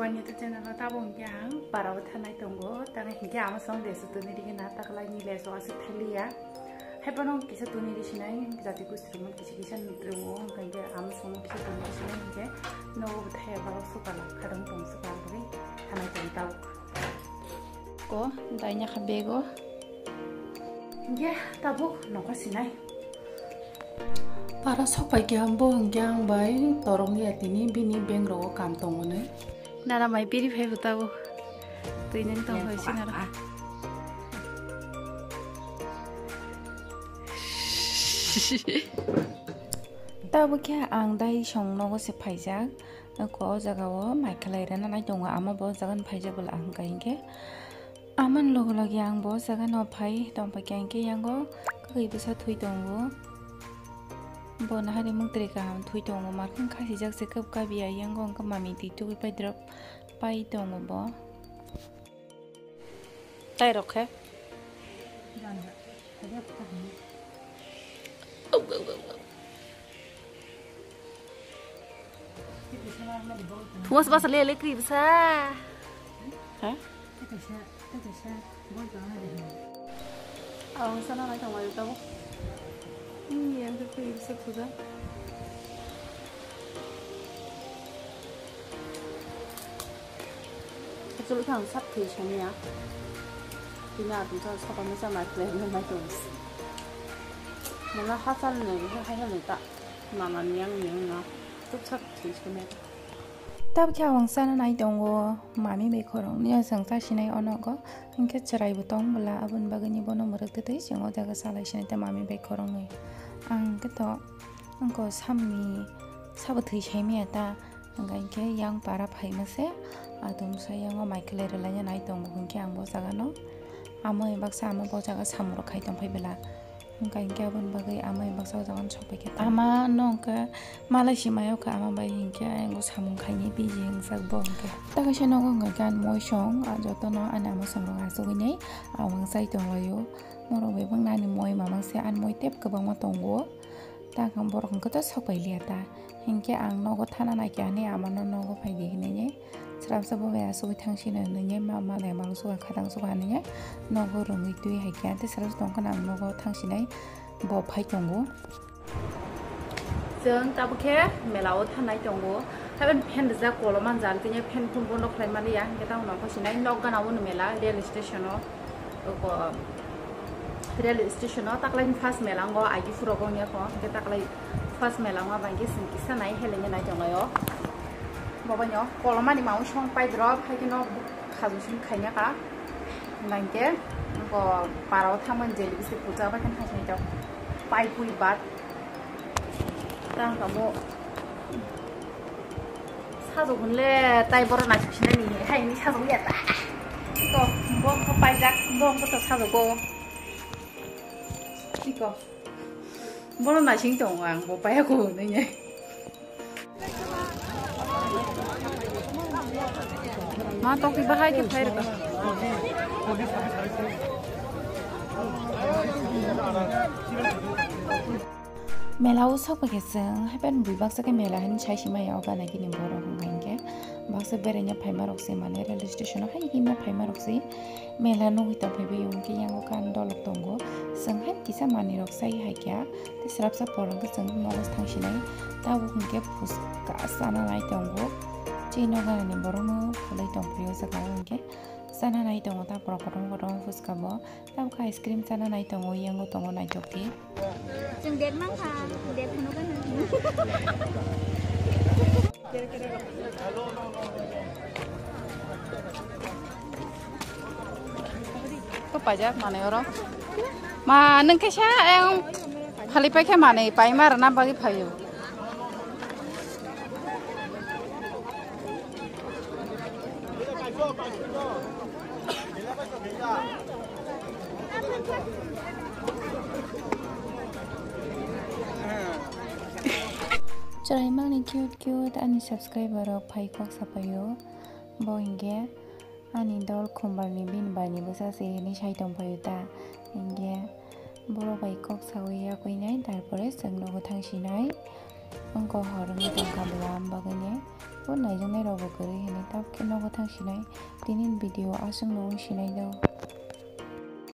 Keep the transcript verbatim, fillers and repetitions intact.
Wani to channel o tabuk hwnkhe ang para o thanai tongo, tamo hwnkhe ama song lesu tuni rikhe na, taklai ni lesu aswk thaliya. Haiphano kisa tuni risinai, jati kusuruma kisa kisa nukringo, hwnkhe ama song kisa tuni risinai hwnkhe nogo bwthai borok sukala khadang tong sukala bagwi thanai tong tabuk. Ko daina kha bego. Hwnkhe tabuk nokha sinai. Para sokpai khe bo hwnkhe ang bai torong ya tini bini bank rogo kam tongo nai. Nana mai piri phai bo tabuk. Twi nang tong phai sinara. Tabuk khe ang dai song nogo se phaijak. Ko o jaga o mai khlai rwna nai tongo, ama bo o jaga ni phaijak bwla ang kai hwnkhe. Amoni loge loge ang bo jaga no phai tong paikha, hwnkhe yango kwrwi bwsa thwi tongo. Bo nahari mung twi kaham thwi tongo, makhwng khasijak se kwb kabi ya, yango wngkha mami twi tugwi pai drop pai tongo bo. Tai rok khe. Puas basa le le kri basa. Ha? Ang sana nai tong lai tabo. Ini yang kri basa puja. Actually, ang sak thwi sani ya. Tini atum sa sapa mesa mai khlai nai tong. Mana hasal ne, hasal ne ta. Mama niyang niyang na. Tuk sak thwi sani. Tabukhe ang sana nai tongo, mami bai khoroknwi o chwng chasinai o nogo, hinkhe chwrai bo tong bwla, aboni bagwini bono mwrwk twtwi chwng o jaga salai sinai ta mami bai khoroknwi. Ang khe to wngkha samni sabo thwi saimaya ta, hwnkha hinkhe yang para phaima se, atomsa yango mai khlai rwlaina nai tongo, hinkhe ang bo jaga no amo bai baksa amo bo jaga samung rok khai tong phai bwla. Hwnkha hinkhe aboni bagwi ama bai baksa o jaga no sok pai khe ta. Ama no hwnkhe malai si mai o kha, ama bai hinkhe ayang o samung khainai biji hingjak bo hwnkhe. Ta kaisa nogo hwnkha khe ani moi song, ah, jotono ani ama song rok achugwi nai, ah, wng chai tong lai o. Norok bai bang nani moi mamang se ani moi tep kwbangma tongo. Ta hwnkha borok hwnkhe to sok pai liya ta. Hinkhe ang nogo thana nai khe ani ama no nogo phai di hinwi nai. Srapsa bo bai asugwi thang sino hinwi ma malai mang suga khatang suga hinwi nogo rwngwi twi hai khe, tei srapsa tong khna ang nogo thang sinai bo phai tongo. Chwng tabuk khe mela o thanai tongo, haban fan rijak kolom manjak, tini fan phun bondo khlai mani ya, hinkhe tamo nokho sinai nok gana o mela rail station o. Oko rail station o taklai first mela ngo agi phuro gong ya kho, hinkhe taklai first mela ngo bangkhe sing kisa nai helenge nai tong lai o. Bobo nyo kolomani maui song pai drop, hai khe no khaju sing khaina ka. Bangkhe ko para o thangmani jeli bisi puja bai khe thang sing pai pui bat. Tang kamo. Sajok hwnle tai borok naisik sinai ni, hai ni sajok ya ta. Tiko, bo wngkha paijak, bo wngkha to sajogo. Tiko, bono naising tongo ang, bo paiya ko hwnwi nai. Ma tokti bahai khe phai rwkha. Mela o sokphaikhe chwng haiphano bui baksa khe mela hinwi sai simaya o gana gini borok hwnkha hinkhe baksa beraina phaima rok se mane railway station o hai himna phaima rok se mela nugwi tongphai bai hinkhe yango kan dolok tongo chwng hai kisa manwi rok sai haikha tei swrapsa por hwnkhe chwng nogo thang sinai tabuk hinkhe phuska chana nai tongo chini o gana ni borok no phalwi tongphai o jaga o hinkhe chana nai tongo ta borok kotorma kotorma phuska bo. Tabuk khe ice cream chana nai tongo, yango tongo naithok di. Chwng date mankha, date phunukgano. Ko paijak manwi oro. Ma nwng khe sa, ang phali pai khe manwi paima rwna bagwi phaio. Chwraimani cute cute ani subscriber rok phai kok sapaio. Bo hinkhe ani dol khumbarni bini baini bwsa se hinwi sai tongphaio ta. Hinkhe borok bai kok sawi yakwinai, tarpore chwng nogo thangsinai. Wngkha hor wngwi tongkha bwlam bagwini. Naijaknai rokbo kwrwi hinwi tabukhe nogo thang sinai. Tini video aswkno wng sinai do.